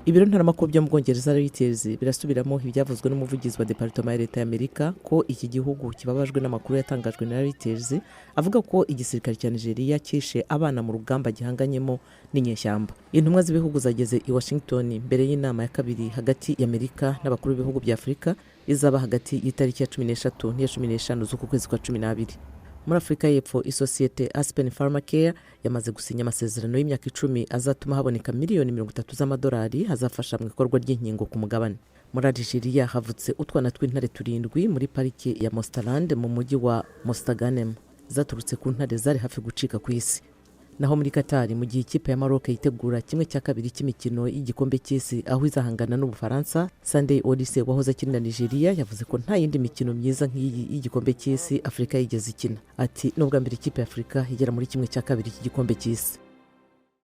Ibiro ntaramakuru byo mu Bwongereza Reuters birasubiramo ibyavuzwe n'umuvugizi wa Departoma ya Leta y'Amerika ko iki gihugu kibabajwe n'amakuru yatangajwe na Reuters avuga ko igisirikare cya Nigeria cyishe abana mu rugamba gihanganyemo n'inyeshyamba. Intumwa z'ibihugu zageze i Washington mbere y'inama ya kabiri hagati y'Amerika n'abakuru b'ibihugu bya Afurika izaba hagati y'itariki ya 13 n'iya 15 z'uku kwezi kwa 12. Muri Afurika y'Epfo, isosiyete Aspen Pharmacare yamaze gusinya amasezerano y'imyaka 10 azatuma haboneka miliyoni 30 z'amadolari azafasha mu ikorwa ry'inkingo ku mugabane. Muri Algeria havutse utwana tw'intare turindwi muri pariki ya Mostaland mu mujyi wa Mostaganem, zaturutse ku ntare zari hafi gucika ku isi. Naho muri Qatar, mu gihe ikipe ya Maroc yitegura kimwe cya kabiri cy'imikino y'igikombe cy'isi aho izahangana n'Ubufaransa, Sunday Oliseh wahoze akinira Nigeria yavuze ko nta yindi mikino myiza nk'iyi y'igikombe cy'isi Afurika yigeze ikina. Ati: "Ni ubwa mbere ikipe ya Afurika igera muri kimwe cya kabiri cy'igikombe cy'isi."